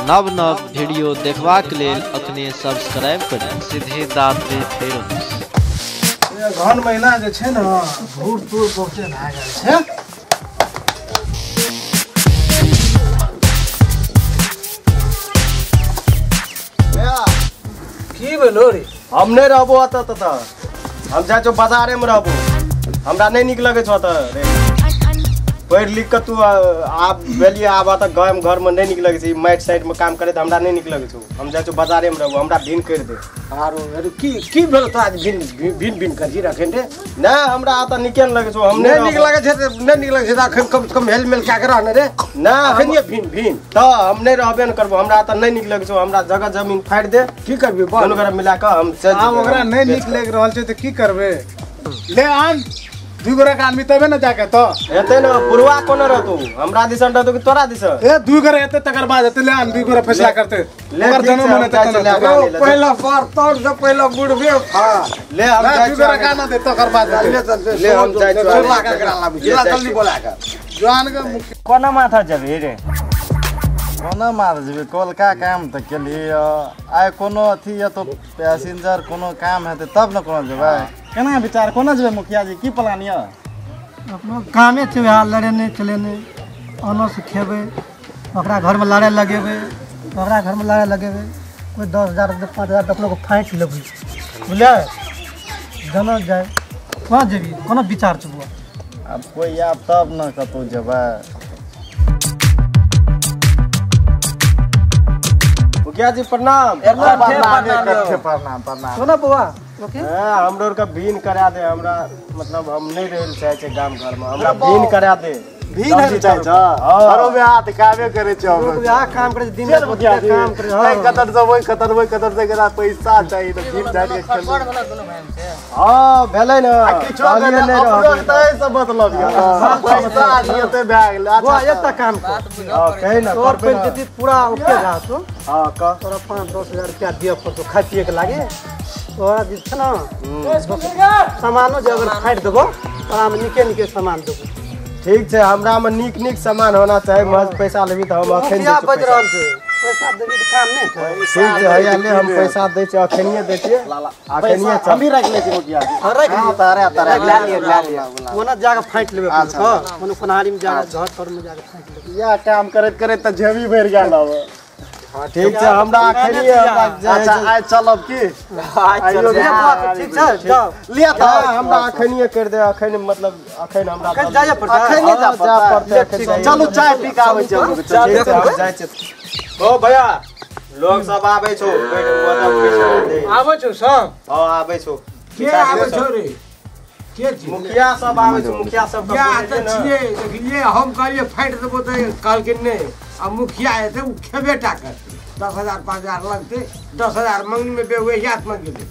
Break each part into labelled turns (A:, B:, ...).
A: नव नव वीडियो देखबाक लेल अखने सब्सक्राइब करी। सिद्धिदात्री फिल्म्स।
B: अगहन महीना जे छै ने भूर तूर बहुते भए गेल छै।
C: की भेलो रे?
D: हम नहि रहबो अतऽ ततऽ, हम जाइ छौ बाजारे मे रहबो, हमरा नहि नीक लगै छौ अतऽ रे। पढ़ि लिख कऽ तू आब भेलियै, आब अतऽ गाम घर मे नहि नीक लगै छै, माटि साइड मे काम करैत हमरा नहि नीक लगै छौ। हम जाइ छौ बाजारे मे रहबो, हमरा भिन करि दे।
C: आरो अरे की की भेल तोरा भिन भिन भिन करी रखन रे?
D: नहि हमरा अतऽ नीके नहि लगै छौ। हम
C: नहि नीक लगै छै तऽ नहि नीक लगै छै तऽ अखन कम से कम हेल मेल कए के रह ने रे।
D: नहि
C: अखन ये भिन भिन
D: तऽ हम नहि रहबे ने करबो, हमरा अतऽ नहि नीक लगै छौ, हमरा जगह जमीन फाड़ि दे।
C: की करबी?
D: दुनू गोरा मिला कऽ हम चलि
B: आब ओकरा नहि नीक लागि रहल छै तऽ की करबै? ले आन दू गोरा के आदमी तबे ने जाके तो
D: हेतै ने। बुढ़वा कोना रहतौ, हमरा दिसन रहतौ कि तोरा दिसन?
B: ए दू गोरा हेतै तकर बाद हेतै। ले आन दू गोरा फैसला करतै, ओकर जनम होने तक
C: पहला बार तोर से पहला बुढ़बे
D: ले हम
B: जाइ दू गोरा के आना दे तकर बाद
D: ले हम जाइ छी।
C: छोला के करा लाबी जल्दी बोला के
B: जवान के
E: कोना माथा जेबी रे?
F: कोना माथा जेबी? कोलका काम तऽ केलियै, आइ कोनो अथी या तो पैसेंजर कोनो काम हेतै तब ने कोनो जेबै। केना विचार कोना जेबै मुखिया जी, की प्लान यऽ?
G: अपनो कामे छै वएह लड़ेने चलेने, ओनो से खेबै, ओकरा घरमे लड़ाइ लगेबै, ओकरा घरमे लड़ाइ लगेबै, कोइ 10,000 5,000 अपनो को फाँकि लेबै, बुझलियै? जाना जाय कहाँ जेबी, कोना विचार छै बौआ?
F: आब कोइ आब तब ने कतहु जेबै।
D: मुखिया जी प्रणाम।
F: प्रणाम प्रणाम।
G: कोना बौआ?
D: हमरो के भीन करा दे, हमरा मतलब हम नहीं रहे चाहे छै गाम घर में, हमरा भीन करा दे।
F: भीन है चाहे छ? अरो बियाह त कामे करे छै, हम
G: बियाह काम करे दिन रात काम करे।
F: हां कतर जबै कतर वइ कतर से करा पैसा चाहिए त भीन जाय के खेल।
D: हां भेलै ने,
F: किछो नै रहल त सब मतलब य पैसा दिए त भए गेल।
G: अच्छा एकटा काम कर।
D: हां कहि न
G: तोर पे पूरा ओके रहतो।
D: हां कह।
G: तोरा 5-10 हजार रुपया दिए पड़तो खाय पिए के लागे। तोरा जे छै ने सामानो जे अगर फाड़ि देबो तोरा मे नीके नीके सामान देबो।
D: ठीक छै, हमरा मे नीक नीक सामान होना चाही। महज पैसा लेबी तऽ हम अखन
G: दै बज रहल छै, पैसा देबी तऽ काम नहि छै।
D: ठीक छै हैया ले, हम पैसा दै छियै, अखनिये दै छियै। अखनिये
F: हम भी राखि लै छी मुखिया जी।
G: हां राखि लिअ।
F: तारे तारे
G: ले लिअ, ओना जाके फाँटि लेबै। कोनो कोनारी मे जाके घर तर मे जाके फाँटि लेबै।
F: इएह काम करैत करैत तऽ जेबी भरि गेल अब।
D: ठीक छै, हमरा अखनिये हमरा।
F: अच्छा आइ चलब की?
G: आइयो ठीक छै जाओ
F: लिअ तऽ
D: हमरा अखनिये कर दे। अखन मतलब अखन हमरा
G: अखन जाय पड़तै,
F: अखन जाय पड़तै। चलू चाय पी के आबै छी।
D: ठीक छै जाइ छी। ओ भैया लोग सब आबै छौ,
B: आबै छौ सब?
D: हां आबै छौ।
C: के आबै छौ रे? के छी?
D: मुखिया सब आबै छौ, मुखिया सब के
C: छियै। देखलियै हम कहलियै फाटि देबो तऽ कहलकै नहि। आ मुखिया हेतै ओ खेबे टा करतै, 10,000 5,000 लगतै, 10,000 मंगनी मे बेवहियात मे गेलै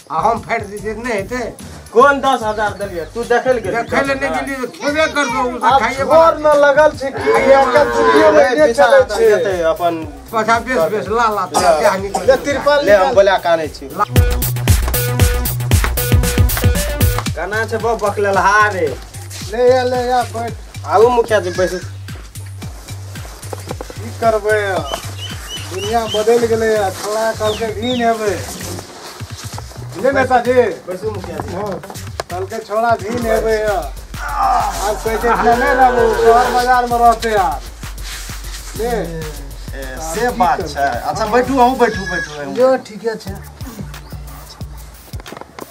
C: आ हम फाटि दैतियै नहि हेतै।
D: कोन 10,000 देलियै? तू देखै लए गेली?
C: देखै लए नहि गेलियै तऽ खेबे करतौ ओ तऽ खाइए।
F: छोर न लगल छै की एकर छुट्टियो नहि चलै छै।
D: अपन
C: पछा बेस बेस ला ला तोरा निकल
F: ले तिरपाल
D: ले, हम बोला कानै छी। कना छै बो बकललहा रे?
B: ले या ले या बैठ।
D: आबू मुखिया जी बैसू।
B: की करबै, दुनिया बदलि गेलै। छोड़ा कहलकै भीन हेबै। ले नेताजी
D: बैसू मुखिया जी।
B: कहलकै छोड़ा भीन हेबै, आब कहै छै इतना नहि रहबो, शहर बाजार मे रहतै यार। ले
F: से बात छै। अच्छा बैठू, अहूँ बैठू बैठू।
G: जो ठीके छै।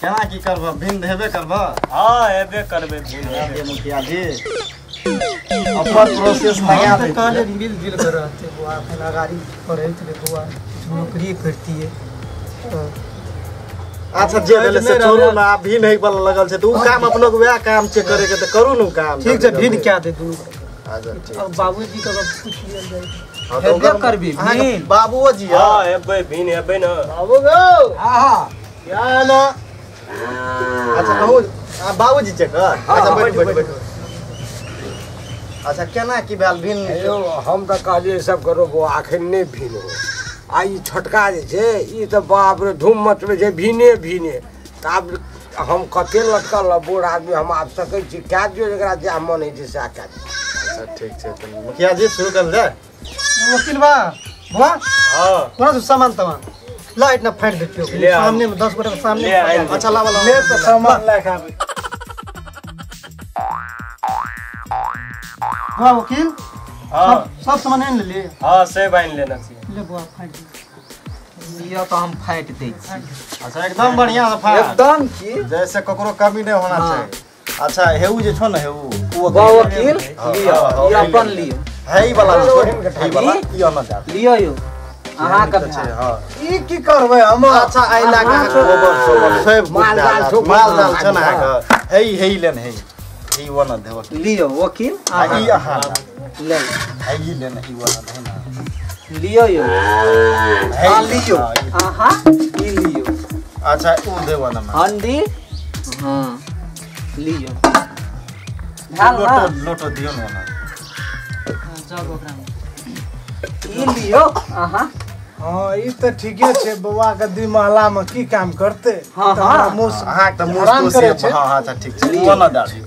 F: केना की करबह, भिन हेबे करबह?
D: हां हेबे करबै भिन।
F: मुखिया जी अपन प्रोसेस लगा दे।
G: कहले मिल जुल के रहते बुआ, अपन अगाड़ी पढ़ैत रहे बुआ, नौकरी करतियै।
F: अच्छा जे भेलै से छोड़ू ना, आब भिन है वाला लगल छै तऽ उ काम अपनो के वएह काम छै करे के, तऽ करू ने काम।
G: ठीक छै भिन क्या दे दुनू।
F: अच्छा ठीक।
G: अब बाबूजी के पूछ लियल जाय।
F: हेबे करबी भिन? बाबूओ जी
D: हां हेबै भिन हेबै ना।
F: बाबू गो
C: हां हां
F: क्या ना? अच्छा कहू बाबूजी चेक। अच्छा बैठू बैठू बैठू। अच्छा केना की भेल भिन?
C: यौ हम तऽ कहलियै सब करो बौआ अखन नहि भिन हो। आ ई छोटका जे छै ई तऽ बाप रे धूम मचबै छै भिने भिने। तऽ आब हम कते लटकल बूढ़ आदमी हम आबि सकै छी? कए दियौ जकरा जएह मन होइ छै सएह कए दियौ।
F: अच्छा ठीक छै, मुखिया जी शुरू कर जाए।
G: वकील बा बुआ
D: हां
G: कोना सामान तमान लाइट ना फाड़ देतियो सामने में 10 गोटा के सामने।
F: अच्छा लावा
B: ले तो सामान ले के आबे।
G: हां वकील हां सब सामान आनि लेलिए।
D: हां सब आनि लेना छी।
G: ले बुआ फाड़ दे
E: लिया तो हम फाट दे छी।
F: अच्छा एकदम बढ़िया से फाड़
E: एकदम की
F: जैसे ककरो कमी नहीं होना चाहिए। अच्छा हेऊ जे छो न हेऊ
E: बा वकील लिया ई अपन लियो
F: है ई वाला छो है वाला ई अन जा
E: लियो यो अहाँ के
F: छै। हां
B: ई की करबै हम।
F: अच्छा आई लागे गोबर सोबर सब
C: माल जाल छो
F: माल जाल छ न अहाँ के है है लेन है ई वन देव
E: लियो वकील
F: आ ई अहाँ
E: ले
F: है ई लेन ई वन दे ना
E: लियो यो आ लियो अहाँ ई लियो।
F: अच्छा उ देव न
E: हंडी हां लियो झाल
F: लोटो लोटो दियो न ना
E: जग ओकरा में ई लियो अहाँ।
B: हां ई त ठीके छै बौआ के दी महला में की काम करते।
E: हां हां
B: मुस
F: अहाँ त मुस तो हां हां अच्छा ठीक छै उ न दा दियो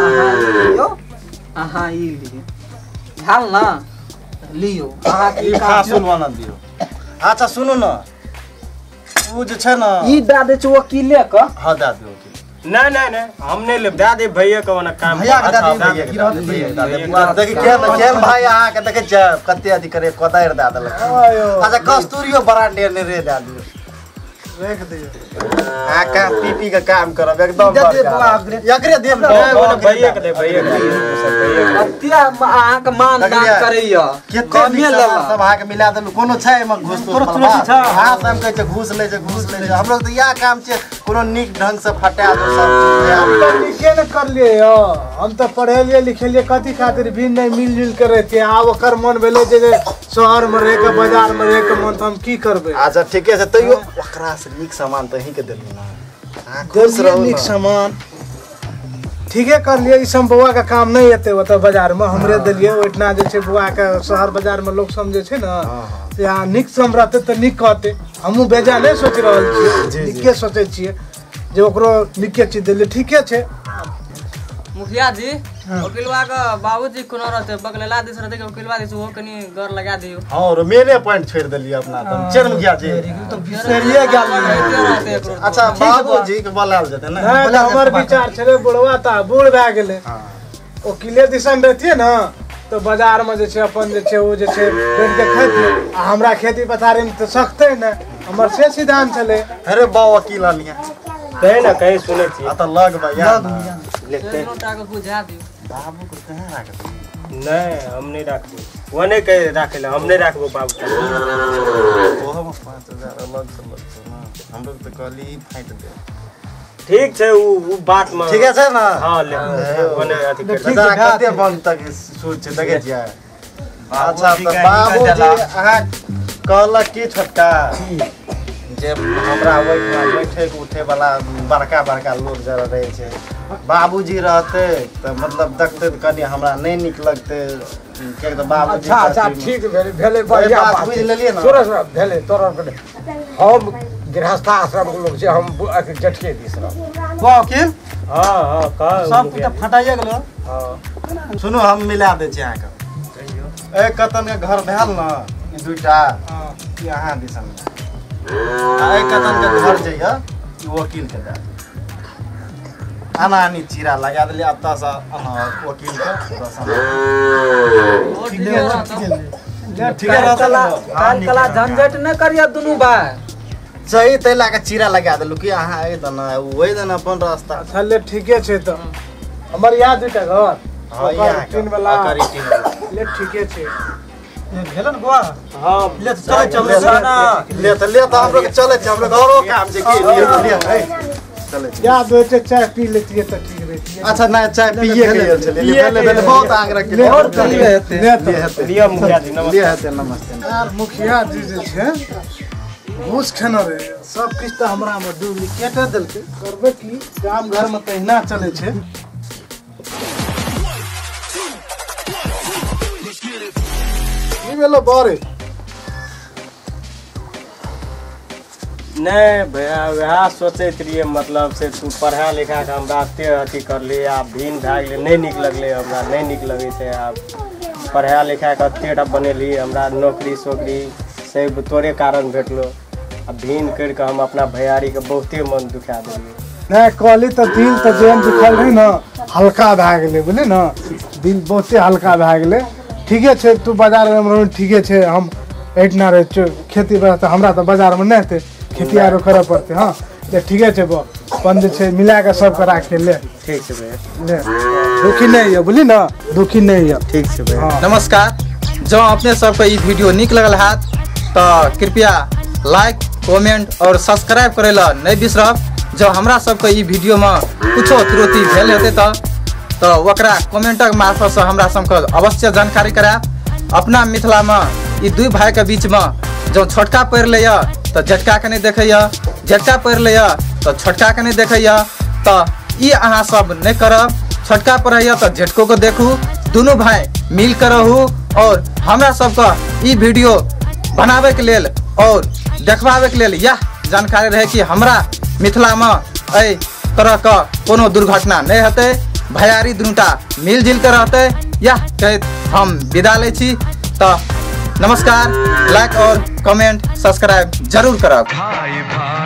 E: अहाँ लियो अहाँ ई लियो झाल ना लियो अहाँ
F: ई खासुल वाला दियो। अच्छा सुनू न उ जे छै न
E: ई दा दे छै वकीले क।
F: हां दा दियो वकील।
D: ना ना ना हम नहीं लेब दा दे भैया के ओना काम।
F: भैया के दा दे भैया के दा दे देखि केन केन भाई अहाँ के देखै छै कते अथी करे कोदारि दा देलक। अच्छा कस्तूरियो ब्रांड ने रे दा दियो
B: रख दियो।
F: आ का पी पी के काम करब एकदम एकरे देब
D: ना भैया के दे भैया के
E: कते अहाँ के मान दान करैया
F: कमे लेब सब अहाँ के मिला देलु कोनो छै एमे घूस तूस हां सब कहै छै घूस लै छै घूस लै छै। हमरो त इएह काम छै कोनो नीक ढंग से फटा दो सब चीज।
B: हम त नीके न करलिए यो हम त पढ़ेलिए लिखेलिए कथी खातिर भी नहीं मिलजुल के रहतिए। आब ओकर मन भेलै जे शहर में रह के बाजार में रह के मन त हम की करबै।
F: अच्छा ठीके छै तैयो ओकरा से नीक सामान त अहीं के देलु ना खुश रहू।
B: नीक सामान ठीके करलिए ई सब बौआ के काम नहीं एते ओतऽ बाजार में हमरे देलिए ओहिठिना जे छै बौआ के शहर बाजार में लोग समझे छै ना से अहाँ नीक सम रहते तऽ नीक कहते। हमहूँ बेजा नहीं सोचि रहल छियै नीके सोचै छियै जे ओकरो नीके चीज देलिए ठीके छै।
H: मुखिया जी वकीलवा के बाबूजी कोनो रहते बगलेला दिस रहते वकीलवा दिस वो कनी गौर लगा दियो।
F: हां और मेने पॉइंट छोड़ देलिए अपना त चल मुखिया जी
G: तो बिसरिए गेल।
F: अच्छा बाबूजी के बोलाल जेते ना
B: नहीं हमर विचार छले बुढ़वा त बूढ़ भए गेलै वकीले दिसन रहतिए ना तो बाजार में जे छै अपन जे छै ओ जे छै बैठ के खैतिए आ हमरा खेती पथारी में त सकते ने हमर से सिद्धांत छले।
F: अरे बा वकील अनिया
D: कहे ना कहीं सुनै छी
F: आ त लग भैया
D: लेते
H: टाका बुझा दियो
F: बाबू को कहाँ राखबो।
D: नहीं हम नहीं राखबो वो नहीं कहे राखेला हम नहीं राखबो बाबू के
F: ओहो में 5000 अलग से लगतो ना हम लोग त कहली फाइट दे
D: ठीक छै उ बात में
F: ठीक छै ना।
D: हां ले वो नहीं अथी कर
F: बेचारा कते बंद तक सूझ छै देखै छियै। अच्छा त बाबूजी अहाँ कहलक की छोटका जे हमरा ओहिठिना बैठे के उठे वाला बड़का बड़का लोग जरा रहे छै बाबूजी रहते त मतलब देखते त कनी हमरा नहीं नीक लगते कियाकि त बाबूजी।
C: अच्छा अच्छा ठीक भेलै भेलै बढ़िया बात
F: बुझि लेलियै ना।
C: तोरा भेलै तोरा हम गृहस्थ आश्रम के लोग छै हम जटके दिस रहब।
G: वकील
D: हां हां कह
G: सब कुछ फटाइए गेलो।
D: हां
F: सुनू हम मिला दै छी अहाँ के एक कतन के घर भेल न ई दुईटा ई अहाँ दिसन आ एक कतन के घर जइया ई वकील के दे आना आनी चीरा लगा देलियै अतऽ से अना वकील के
E: ठीक काल कला झंझट न करिया दुनू भाई
F: सही तै लए के चीरा लगा देलु कि अहाँ एहि दना ओहि दना अपन रास्ता।
B: अच्छा ले ठीके छै त हमर याद दुईटा घर
F: हां इएह
B: तीन वाला ले ठीके छै
G: भेल न बुआ।
D: हां
G: ले चलै चलै ना
F: ले त ले त हमरो के चलै छै हमरो घरो काम छै की ले ले चलै छै।
B: याद होते चाय पी लेतिए त ठीक रहतिए।
F: अच्छा ना चाय पिए के गेल छलै ले ले बहुत आग्रह के
E: और चलिए हेते
F: ले हेते
D: लिया मुखिया जी नमस्ते
F: ले हेते नमस्ते।
B: यार मुखिया जी जे छै घूस खेने रहे सब किछु त हमरा में डुप्लीकेट देलकै करबै की गाम घर में तहिना चलै छै। की भेलो बरे
D: नहीं भैया वएह सोचैत रहियै मतलब से तू पढ़ा लिखा के हमरा एते अथी करली आब भिन भए गेलै नहीं नीक लगलै हमरा नहीं नीक लगै छै आब। पढ़ा लिखा के एतेटा बनेली, हमरा नौकरी सोकरी सब तोरे कारण भेटलो। आ भिन्न करि के हम अपना भैयारी के बहुते मन दुखा देलियै।
B: नहि कहली तऽ दिल तऽ जेहन दुखल रहै ने हल्का भए गेलै, बुझली ने, दिल बहुते हल्का भए गेलै। ठीके छै तू बाजारमे ठीके छै, हम एहिठिना रहै छियौ, खेती तऽ हमरा तऽ बाजारमे नहि हेतै, खेती आरो करऽ पड़तै। हँ तऽ ठीके छै बौ, अपन जे छै मिला कऽ सबके राखै ले।
D: ठीक छै भैया,
B: ले दुखी नहि यऽ, बुझली ने, दुखी नहि यऽ।
D: ठीक छै भैया।
B: हँ।
I: नमस्कार, जँ अपने सबके ई वीडियो नीक लगल हैत तऽ कृपया लाइक कमेंट और सब्सक्राइब करै लए नहि बिसरब। जँ हमरा सबके ई वीडियोमे किछो त्रुटि भेल हेतै तऽ ओकरा कमेंटक मार्फतसँ हमरा सबके अवश्य जानकारी करायब। अपना मिथिलामे ई दुइ भाइके बीचमे जँ छोटका पढ़ि लैए तऽ जेटकाके नहि देखैए, जेटका पढ़ि लैए तऽ छोटकाके नहि देखैए, तऽ ई अहाँ सब नहि करब। छोटका पढ़ैए तऽ जेटकोके देखू, दुनू भाइ मिल कऽ रहू। और हमरा सबके ई वीडियो बनाबैके लेल और देखबाबैके लेल इएह जानकारी रहै कि हमरा मिथिलामे एहि तरहके कोनो दुर्घटना नहि हेतै, भैयारी दुनूटा मिलजुल कऽ रहतै। इएह कहैत हम विदा लै छी। तऽ नमस्कार, लाइक और कमेंट सब्सक्राइब जरूर करब।
J: भाई भाई।